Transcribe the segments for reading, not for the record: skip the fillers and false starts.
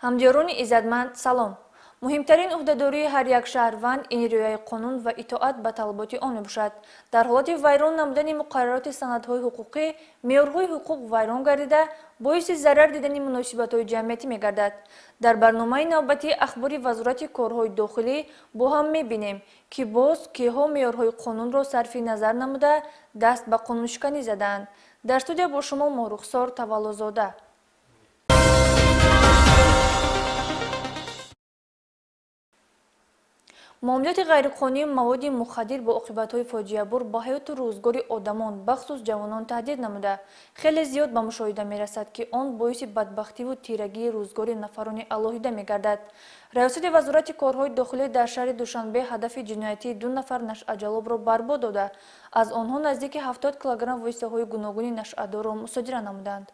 Ҳамдиёрони иззатманд, салом. Муҳимтарин уҳдадории ҳар як шаҳрванд ин риояи қонун ва итоат ба талаботи он мебошад. Дар ҳолати вайрон намудани муқаррароти санадҳои ҳуқуқӣ, меъёрҳои ҳуқуқ вайрон гардида, боиси зарар дидани муносибатҳои ҷамъиятӣ мегардад. Дар барномаи навбатии ахбори Вазорати корҳои дохилӣ бо ҳам мебинем, ки боз киҳо меъёрҳои қонунро сарфи назар намуда, даст ба қонуншиканӣ задаанд. Дар студия бо шумо Моҳрухсор Таваллозода. Муомилоти ғайриқонунии маводи мухаддир бо оқибатҳои фоҷиабор ба ҳаёту рӯзгори одамон, бахусус ҷавонон таҳдид намуда, хеле зиёд ба мушоҳида мерасад, ки он боиси бадбахтиву тирагии рӯзгори нафарони алоҳида мегардад. Раёсати Вазорати корҳои дохилӣ дар шаҳри Душанбе ҳадафи ҷиноятии ду нафар нашъаҷалобро барбод дода, аз онҳо наздики 70 килограмм воситаҳои гуногуни нашъадорро мусодира намуданд.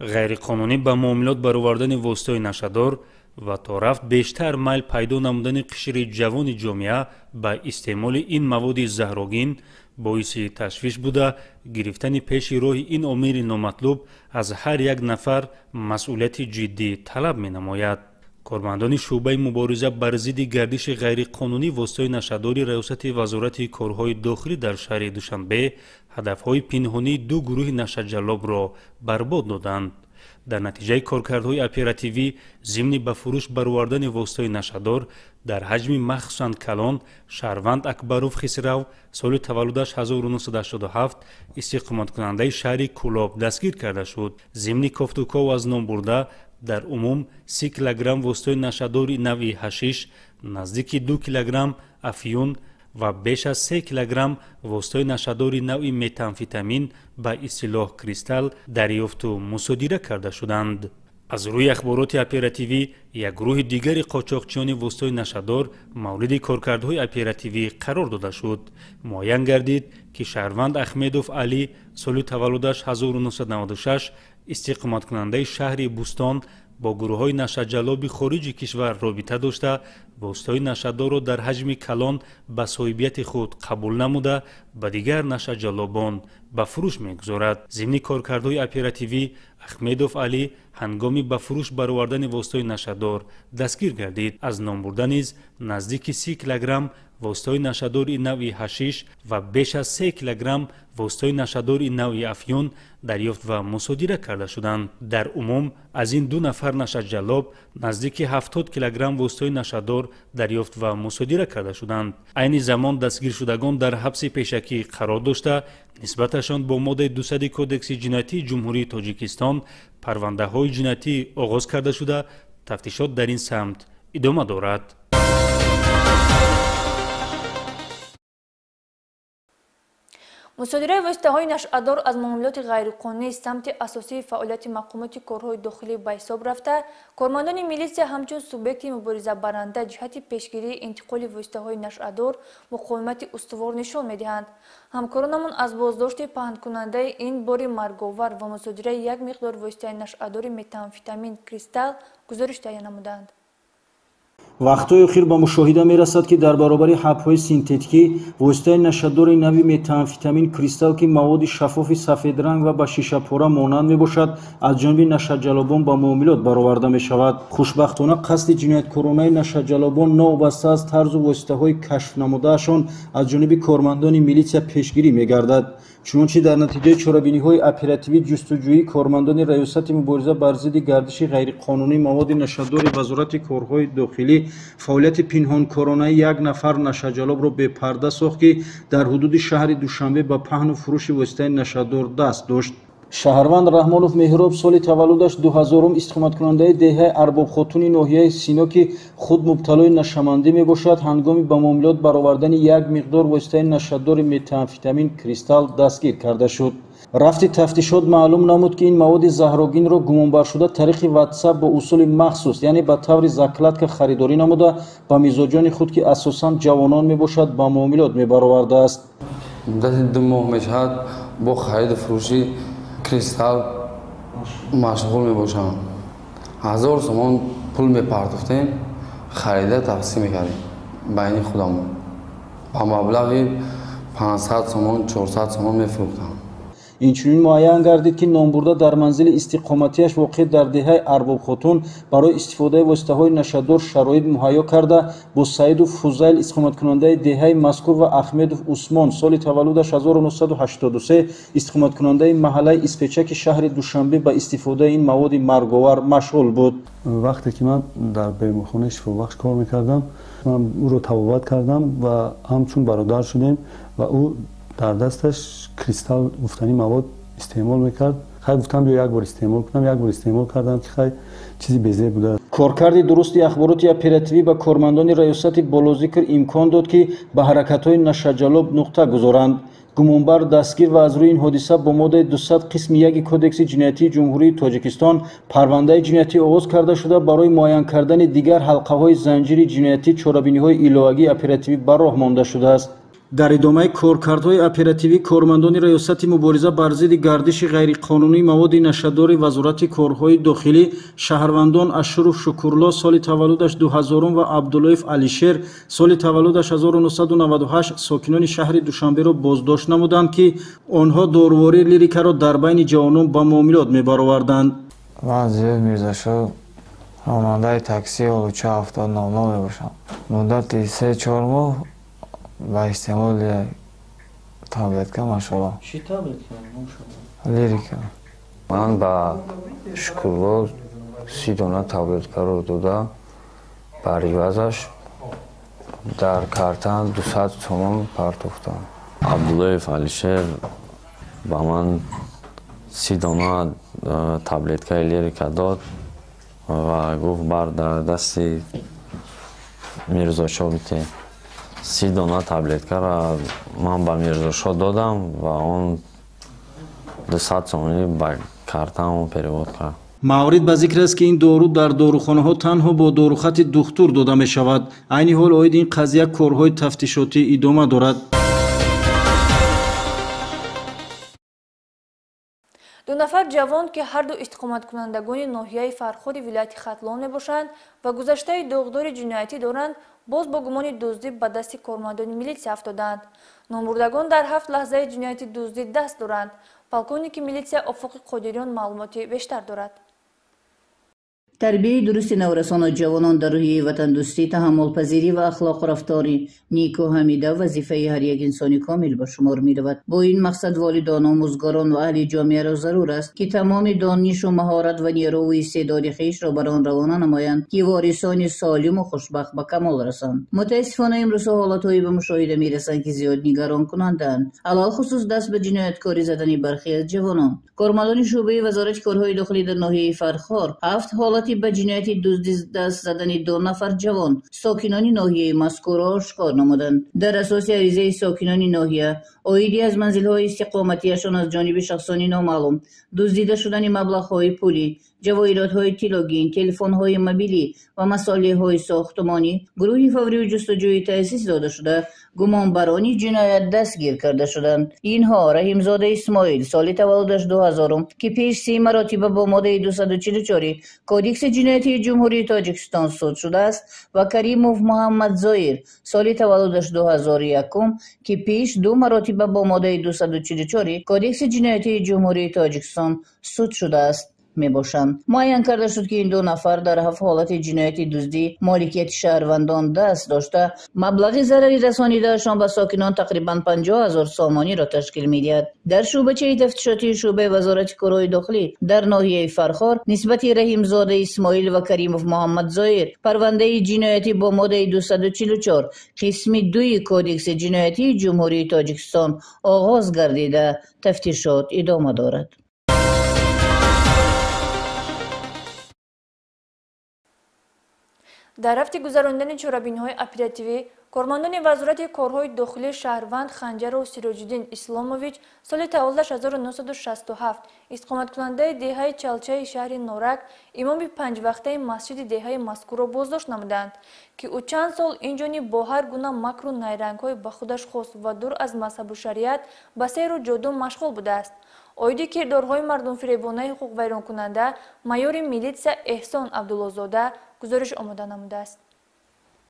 Ғайриқонунӣ ба муомилот баровардани воситаҳои нашъадор ва то рафт бештар майл пайдо намудани қишри ҷавони ҷомеа ба истеъмоли ин маводи заҳрогин боиси ташвиш буда, гирифтани пеши роҳи ин омили номатлуб аз ҳар як нафар масъулияти ҷиддӣ талаб менамояд. Кормандони шӯъбаи мубориза бар зидди гардиши ғайриқонунии воситаҳои нашъадори Раёсати Вазорати корҳои дохилӣ дар шаҳри Душанбе ҳадафҳои пинҳонии ду гурӯҳи нашъаҷаллобро барбод доданд. Дар натиҷаи коркардҳои оперативӣ зимни ба фурӯш баровардани воситаҳои нашъадор дар ҳаҷми махсусан калон шаҳрванд Акбаров Хисрав соли таваллудаш 1987 истиқоматкунандаи шаҳри Кӯлоб дастгир карда шуд. Зимни кофтуков аз ном бурда дар умум 30 килограмм воситаҳои нашъадори навъи ҳашиш, наздики 2 килограмм афюн ва беш аз 3 килограмм воситаҳои нашъадори навъи метамфетамин ба истилоҳ кристалл дарёфту мусодира карда шуданд. Аз рӯи ахбороти оперативӣ як гурӯҳи дигари қочоқчиёни воситаҳои нашъадор мавриди коркардҳои оперативӣ қарор дода шуд. Муайян гардид, ки шаҳрванд Ахмедов Алӣ соли таваллудаш 1996 истиқоматкунандаи шаҳри Бӯстон бо гурӯҳҳои нашъаҷаллоби хориҷи кишвар робита дошта, воситаҳои нашъадорро дар ҳаҷми калон ба соҳибияти худ қабул намуда, ба дигар нашъаҷаллобон ба фурӯш мегузорад. Зимни коркардҳои оперативӣ Ахмедов Алӣ ҳангоми ба фурӯш баровардани воситаҳои нашъадор дастгир гардид. Аз номбурда низ наздики 30 килограмм воситаҳои нашъадори навъи ҳашиш ва беш аз 3 килограмм воситаҳои нашъадори навъи афюн дарёфт ва мусодира карда шуданд. Дар умум аз ин ду нафар нашъаҷаллоб наздики 70 килограмм воситаҳои нашъадор дарёфт ва мусодира карда шуданд. Айни замон дастгиршудагон дар ҳабси пешакӣ қарор дошта, нисбаташон бо моддаи 200 Кодекси ҷиноятии Ҷумҳурии Тоҷикистон парвандаҳои ҷиноятӣ оғоз карда шуда, тафтишот дар ин самт идома дорад. Мусодираи воситаҳои нашъадор аз муомилоти ғайриқонунӣ самти асосии фаъолияти мақомоти корҳои дохилӣ ба ҳисоб рафта, кормандони милитсия ҳамчун субъекти муборизабаранда ҷиҳати пешгирии интиқоли воситаҳои нашъадор муқовимати устувор нишон медиҳанд. Ҳамкоронамон аз боздошти паҳнкунандаи ин бори марговар ва мусодираи як миқдор воситаи нашъадори метамфетамин кристалл гузориш таҳия намуданд. Вақтҳои охир ба мушоҳида мерасад, ки дар баробари ҳабҳои синтетикӣ воситаи нашъадори нави метамфетамин кристалл, ки маводи шаффофи сафедранг ва ба шишапора монанд мебошад, аз ҷониби нашъаҷаллобон ба муомилот бароварда мешавад. Хушбахтона қасди ҷинояткоронаи нашъаҷаллобон новобаста аз тарзу воситаҳои кашф намудаашон аз ҷониби кормандони милитсия пешгирӣ мегардад. Чунончи дар натиҷаи чорабиниҳои оперативӣ ҷустуҷӯӣ кормандони Раёсати мубориза бар зидди гардиши ғайриқонунии маводи нашъадори Вазорати корҳои дохилӣ фаъолияти пинҳонкоронаи як нафар нашъаҷаллобро бепарда сохт, ки дар ҳудуди шаҳри Душанбе ба паҳну фурӯши воситаи нашъадор даст дошт. Шаҳрванд Раҳмонов Меҳроб соли таваллудаш 2000 истиқоматкунандаи деҳаи Арбобхотуни ноҳияи Сино, ки худ мубталои нашъамандӣ мебошад, ҳангоми ба муомилот баровардани як миқдор воситаи нашъадори метамфетамин кристалл дастгир карда шуд. Рафти тафтишот маълум намуд, ки ин маводи заҳрогинро гумонбаршуда тариқи ватсап бо усули махсус, яъне ба таври закладка харидорӣ намуда, ба мизоҷони худ, ки асосан ҷавонон мебошад, ба муомилот мебаровардааст. Муддати 2 моҳ мешавад бо хариду фурӯши кристалл машғул мебошам. 1000 сомон пул мепартофтем, харида тақсим мекардем байни худамон. Ба маблағи 500 сомон, 400 сомон мефурӯхтам. Инчунин муайян гардид, ки номбурда дар манзили истиқоматиаш воқеъ дар деҳаи Арбобхотун барои истифодаи воситаҳои нашадор шароит муҳайё карда, бо Саидов Фузайл, истиқоматкунандаи деҳаи мазкур, ва Ахмедов Усмон, соли таваллудаш 1983, истиқоматкунандаи маҳаллаи Испечаки шаҳри Душанбе, ба истифодаи ин маводи марговар машғул буд. Вақте ки ман дар беморхонаи шифобахш кор мекардам, ман ӯро табобат кардам ва ҳамчун бародар шудем ва ӯ дар дасташ кристалл гуфтани мавод истеъмол мекард. Хай, гуфтам, биё як бор истеъмол кунам. Як бор истеъмол кардам, ки хай, чизи безеб буда. Коркарди дурусти ахбороти оперативӣ ба кормандони раёсати болозикр имкон дод, ки ба ҳаракатҳои нашаҷалоб нуқта гузоранд. Гумонбар дастгир ва аз рӯи ин ҳодиса бо моддаи 200 қисми 1 Кодекси ҷиноятии Ҷумҳурии Тоҷикистон парвандаи ҷиноятӣ оғоз карда шуда, барои муайян кардани дигар ҳалқаҳои занҷири ҷиноятӣ чорабиниҳои иловагии оперативӣ ба роҳ монда шудааст. Дар идомаи коркардҳои оперативӣ кормандони раёсати мубориза бар зидди гардиши ғайриқонунии маводи нашадори Вазорати корҳои дохилӣ шаҳрвандон Ашуров Шукурло, соли таваллудаш 2000, ва Абдуллоев Алишер, соли таваллудаш 1998, сокинони шаҳри Душанберо боздошт намуданд, ки онҳо дорувории лирикаро дар байни ҷавонон ба муомилот мебароварданд. Ман Зиёд Мирзашо, ронандаи такси Олуча 7000 мебошам. Муддати 3-4 моҳ ба истеъмоли таблетка машғулам. Чӣ таблетка? Лирика. Ман ба Шукурло 30 дона таблеткаро дода, бар ивазаш дар картам 200 сомон партохтам. Абдуллоев Алишер ба ман 30 дона таблеткаи лирика дод ва гуфт, бар дар дасти Мирзошо бите. 30 дона таблеткаро ман ба Мирзошо додам ва он 200 сомонӣ ба картаам перевод кард. Маврид ба зикр аст, ки ин дору дар дорухонаҳо танҳо бо дорухати духтур дода мешавад. Айни ҳол оиди ин қазия корҳои тафтишотӣ идома дорад. Ду нафар ҷавон, ки ҳарду истиқоматкунандагони ноҳияи Фархори вилояти Хатлон мебошанд ва гузаштаи доғдори ҷиноятӣ доранд, боз бо гумони дуздӣ ба дасти кормандони милитсия афтоданд. Номбурдагон дар ҳафт лаҳзаи ҷинояти дуздӣ даст доранд. Полковники милитсия Офуқи Қодириён маълумоти бештар дорад. Тарбияи дурусти наврасону ҷавонон дар рӯҳияи ватандӯстӣ, таҳаммулпазирӣ ва ахлоқу рафтори нику ҳамида вазифаи ҳар як инсони комил ба шумор меравад. Бо ин мақсад волидон, омӯзгорон ва аҳли ҷомеаро зарур аст, ки тамоми донишу маҳорат ва нерӯву истеъдоди хешро бар он равона намоянд, ки ворисони солиму хушбахт ба камол расанд. Мутаассифона, имрӯзҳо ҳолатҳое ба мушоҳида мерасанд, ки зиёд нигаронкунандаанд, алалхусус даст ба ҷинояткорӣ задани бархе аз ҷавонон. Кормандони шӯъбаи Вазорати корҳои дохилӣ дар ноҳияи Фархор ҳафт ҳолати ба ҷинояти дуздӣ даст задани ду нафар ҷавон, сокинони ноҳияи мазкурро ошкор намуданд. Дар асоси аризаи сокинони ноҳия оиди аз манзилҳои истиқоматиашон аз ҷониби шахсони номаълум дуздида шудани маблағҳои пулӣ, ҷавоҳиротҳои тиллогин, телефонҳои мобилӣ ва масолеҳҳои сохтумонӣ гурӯҳи фаврию ҷустуҷӯӣ таъсис дода шуда, гумонбарони ҷиноят дастгир карда шуданд. Инҳо Раҳимзода Исмоил, соли таваллудаш 2000-ум, ки пеш се маротиба бо моддаи 244 Кодекси ҷиноятии Ҷумҳурии Тоҷикистон суд шудааст, ва Каримов Муҳаммадзоир, соли таваллудаш 2001-ум, ки пеш ду маротиба бо моддаи 244 Кодекси ҷиноятии Ҷумҳурии Тоҷикистон суд шудааст, мебошанд. Муайян карда шуд, ки ин ду нафар дар ҳафт ҳолати ҷинояти дуздӣ моликияти шаҳрвандон даст дошта, маблағи зарари расонидаашон ба сокинон тақрибан 50 000 сомониро ташкил медиҳад. Дар шӯъбачаи тафтишотии шӯъбаи Вазорати корҳои дохилӣ дар ноҳияи Фархор нисбати Раҳимзода Исмоил ва Каримов Муҳаммадзоир парвандаи ҷиноятӣ бо моддаи 244 қисми 2 Кодекси ҷиноятии Ҷумҳурии Тоҷикистон оғоз гардида, тафтишот идома дорад. Дар рафти гузаронидани чорабиниҳои оперативӣ кормандони Вазорати корҳои дохилӣ шаҳрванд Ханҷаров Сироҷиддин Исломович, соли таваллудаш 1967, истиқоматкунандаи деҳаи Чалчаи шаҳри Норак, имоми панҷвақтаи масҷиди деҳаи мазкурро боздошт намуданд, ки ӯ чанд сол инҷониб бо ҳар гуна макру найрангҳои ба худаш хос ва дур аз мазҳабу шариат ба сеҳру ҷоду машғул будааст. Оиди кирдорҳои мардумфиребонаи ҳуқуқвайронкунанда майори милитсия Эҳсон Абдуллозода гузориш омода намудааст.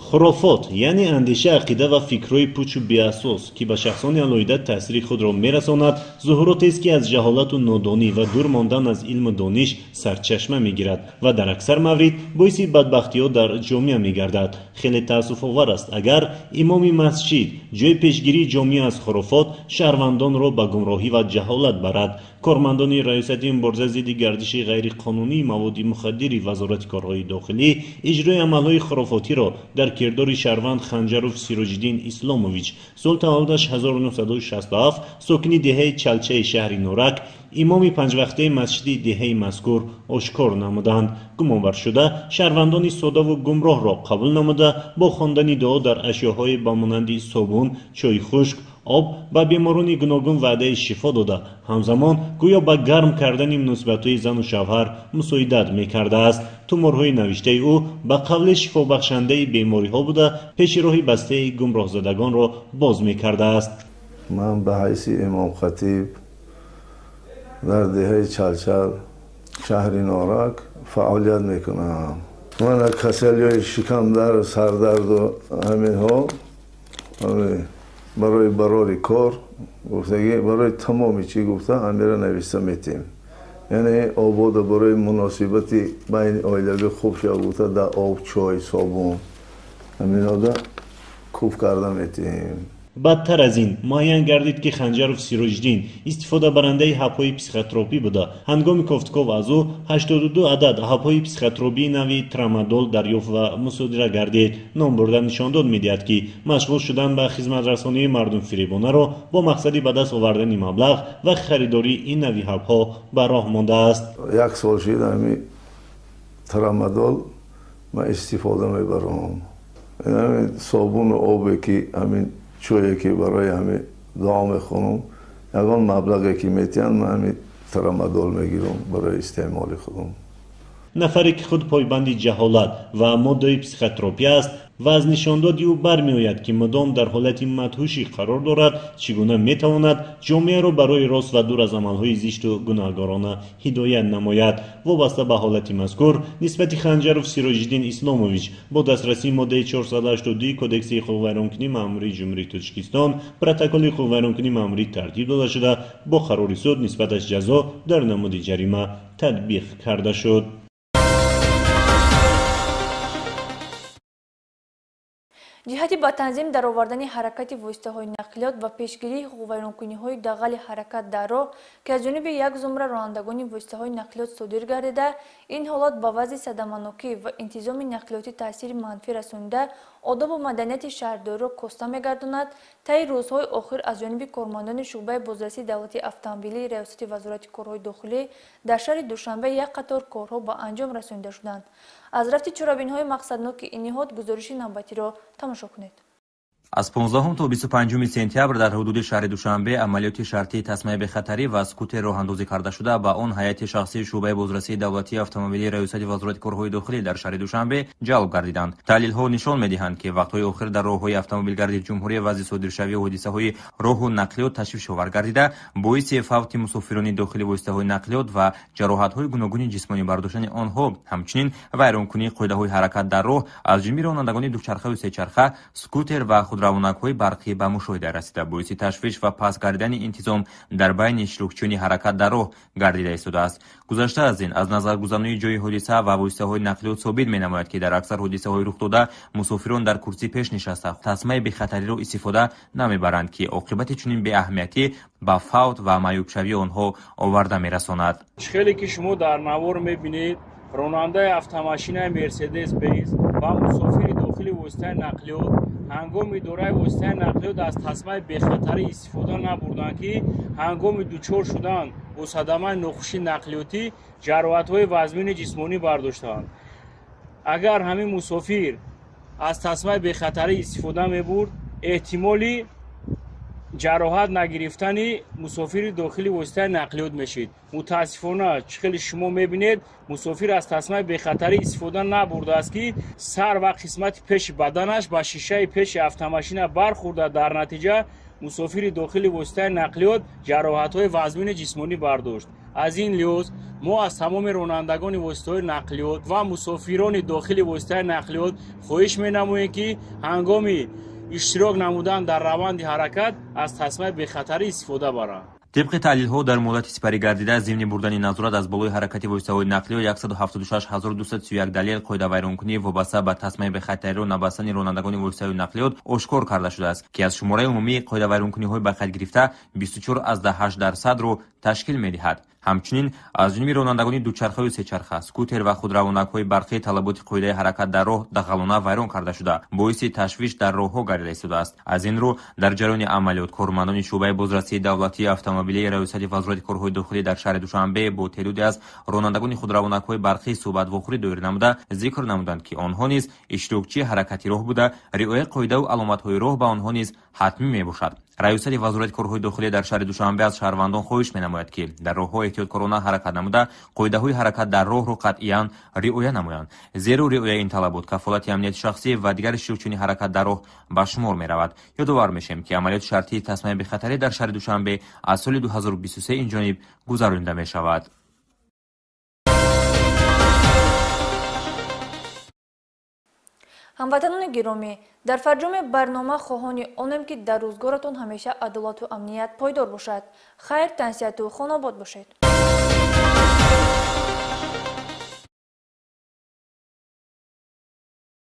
Хурофот, яъне андеша, ақида ва фикрҳои пучу беасос, ки ба шахсони алоҳида таъсири худро мерасонад, зуҳуротест, ки аз ҷаҳолату нодонӣ ва дур мондан аз илму дониш сарчашма мегирад ва дар аксар маврид боиси бадбахтиҳо дар ҷомеа мегардад. Хеле таассуфовар аст, агар имоми масҷид ҷои пешгирии ҷомеа аз хурофот шаҳрвандонро ба гумроҳӣ ва ҷаҳолат барад. Кормандони раёсати мубориза зидди гардиши ғайриқонунии маводи мухаддири Вазорати корҳои дохилӣ иҷрои амалҳои хурофотиро дар кирдори шаҳрванд Ханҷаров Сироҷиддин Исломович, сол таваллудаш 1967, сокини деҳаи Чалчаи шаҳри Норак, имоми панҷвақтаи масҷиди деҳаи мазкур ошкор намуданд. Гумонбаршуда шаҳрвандони содаву гумроҳро қабул намуда, бо хондани дуо дар ашёҳое ба монанди собун, чойи хушк, об ба беморони гуногун ваъдаи шифо дода, ҳамзамон гӯё ба гарм кардани муносибатҳои зану шавҳар мусоидат мекардааст. Туморҳои навиштаи ӯ ба қавли шифобахшандаи бемориҳо буда, пеши роҳи бастаи гумроҳзадагонро боз мекардааст. Ман ба ҳайси имомхатиб дар деҳаи Чалчал, шаҳри Норак фаъолият мекунам. Ман касалиҳои шикамдард, сардарду ҳаминҳо барои барори кор гуфтагӣ, барои тамоми чӣ гуфта ҳамира нависта метем. Яъне обода барои муносибати байни оилавӣ хуб шава гуфта дар об, чой, собун ҳаминода кӯб карда метем. Бадтар аз ин муайян гардид, ки Ханҷаров Сироҷиддин истифодабарандаи ҳабҳои психотропӣ буда, ҳангоми кофтков аз ӯ 82 адад ҳабҳои психотропии нави трамадол дарёфт ва мусодира гардид. Номбурда нишондод медиҳад, ки машғул шудан ба хизматрасонии мардумфиребонаро бо мақсади ба даст овардани маблағ ва харидории ин нави ҳабҳо ба роҳ мондааст. Як сол шид ҳами трамадол ман истифода мебарам. Ҳамин собуну обе ки ҳамин чое ки барои ҳами дуо мехонам, ягон маблағе ки метиҳанд, ман ҳами трамадол мегирам барои истеъмоли худам. Нафаре ки худ пойбанди ҷаҳолат ва моддаи психотропӣ аст ва аз нишондоди ӯ бармеояд, ки мудом дар ҳолати мадҳушӣ қарор дорад, чӣ гуна метавонад ҷомеаро барои рост ва дур аз амалҳои зишту гунаҳгорона ҳидоят намояд? Вобаста ба ҳолати мазкур нисбати Ханҷаров Сироҷиддин Исломович бо дастрасии моддаи 482 Кодекси ҳуқуқвайронкунии маъмурии Ҷумҳурии Тоҷикистон протоколи ҳуқуқвайронкунии маъмурӣ тартиб дода шуда, бо қарори суд нисбаташ ҷазо дар намуди ҷарима татбиқ карда шуд. Ҷиҳати ба танзим даровардани ҳаракати воситаҳои нақлиёт ва пешгирии ҳуқуқвайронкуниҳои дағали ҳаракат дар роҳ, ки аз ҷониби як зумра ронандагони воситаҳои нақлиёт содир гардида, ин ҳолат ба вазъи садаманокӣ ва интизоми нақлиётӣ таъсири манфӣ расонида, одобу маданияти шаҳрдориро коста мегардонад, таи рӯзҳои охир аз ҷониби кормандони шӯъбаи бозрасии давлатии автомобилии Раёсати Вазорати корҳои дохилӣ дар шаҳри Душанбе як қатор корҳо ба анҷом расонида шуданд. Аз рафти чорабиниҳои мақсадноки ин ниҳод гузориши навбатиро тамошо кунед. Аз 15 то 25 сентябр дар ҳудуди шаҳри Душанбе амалиёти шартии тасмаи бехатарӣ ва скутер роҳандозӣ карда шуда, ба он ҳайати шахсии шӯъбаи бозрасии давлатии автомобилии Раёсати Вазорати корҳои дохилӣ дар шаҳри Душанбе ҷалб гардиданд. Таҳлилҳо нишон медиҳанд, ки вақтҳои охир дар роҳҳои автомобилгардии ҷумҳурӣ вазъи содиршавии ҳодисаҳои роҳу нақлиёт ташвишовар гардида, боиси фавти мусофирони дохили воситаҳои нақлиёт ва ҷароҳатҳои гуногуни ҷисмонӣ бардоштани онҳо, ҳамчунин вайронкунии қоидаҳои ҳаракат дар роҳ аз ҷониби ронандагони дучархаю сечарха, скутер ва худравонакҳои барқӣ ба мушоҳида расида, боиси ташвиш ва паст гардидани интизом дар байни иштирокчиёни ҳаракат дар роҳ гардида истодааст. Гузашта аз ин, аз назаргузаронии ҷои ҳодиса ва воситаҳои нақлиёт собит менамояд, ки дар аксар ҳодисаҳои рухдода мусофирон дар курсӣ пеш нишаста тасмаи бехатариро истифода намебаранд, ки оқибати чунин беаҳамиятӣ ба фавт ва маъюбшавии онҳо оварда мерасонад. Чӣ хеле ки шумо дар навор мебинед, ронандаи автомошинаи Мерседес Бенз ва мусофири дохили воситаи нақлиёт ҳангоми идораи воситаи нақлиёт аз тасмаи бехатарӣ истифода набурданд, ки ҳангоми дучор шудан бо садамаи нохуши нақлиётӣ ҷароҳатҳои вазмини ҷисмонӣ бардоштанд. Агар ҳамин мусофир аз тасмаи бехатарӣ истифода мебурд, эҳтимоли ҷароҳат нагирифтани мусофири дохили воситаи нақлиёт мешид. Мутаассифона, чӣ хеле шумо мебинед, мусофир аз тасмаи бехатарӣ истифода набурдааст, ки сар ва қисмати пеши баданаш ба шишаи пеши автомошина бархӯрда, дар натиҷа мусофири дохили воситаи нақлиёт ҷароҳатҳои вазмини ҷисмонӣ бардошт. Аз ин лиҳоз мо аз тамоми ронандагони воситаҳои нақлиёт ва мусофирони дохили воситаи нақлиёт хоҳиш менамоем, ки ҳангоми иштирок намудан дар раванди ҳаракат аз тасмаи бехатарӣ истифода баранд. Тибқи таҳлилҳо, дар муҳлати сипаригардида зимни бурдани назорат аз болои ҳаракати воситаҳои нақлиёт 176231 далел қоидавайронкунӣ вобаста ба тасмаи бехатариро набастани ронандагони воситаҳои нақлиёт ошкор карда шудааст, ки аз шумораи умумии қоидавайронкуниҳои ба қайд гирифта 24,8%-ро ташкил медиҳад. Ҳамчунин аз ҷониби ронандагони дучархаю сечарха, скутер ва худравонакҳои барқӣ талаботи қоидаи ҳаракат дар роҳ дағалона вайрон карда шуда, боиси ташвиш дар роҳҳо гардида истодааст. Аз ин рӯ дар ҷараёни амалиёт кормандони шӯъбаи бозрасии давлатии автомобилии Раёсати Вазорати корҳои дохилӣ дар шаҳри Душанбе бо теъдоде аз ронандагони худравонакҳои барқӣ суҳбат вохӯрӣ доир намуда, зикр намуданд, ки онҳо низ иштирокчии ҳаракати роҳ буда, риояи қоидаву аломатҳои роҳ ба онҳо низ ҳатмӣ мебошад. Раёсати Вазорати корҳои дохилӣ дар шаҳри Душанбе аз шаҳрвандон хоҳиш менамояд, ки дар роҳҳо эҳтиёткорона ҳаракат намуда, қоидаҳои ҳаракат дар роҳро қатъиян риоя намоянд, зеро риояи ин талабот кафолати амнияти шахсӣ ва дигар иштирокчиёни ҳаракат дар роҳ ба шумор меравад. Ёдовар мешавем, ки амалиёти шартии тасмаи бехатарӣ дар шаҳри Душанбе аз соли 2023 инҷониб гузаронида мешавад. Ҳамватанони гиромӣ, дар фарҷоми барнома хоҳони онем, ки дар рӯзгоратон ҳамеша адолату амният пойдор бошад. Хайр, тансиҳату хонобод бошед.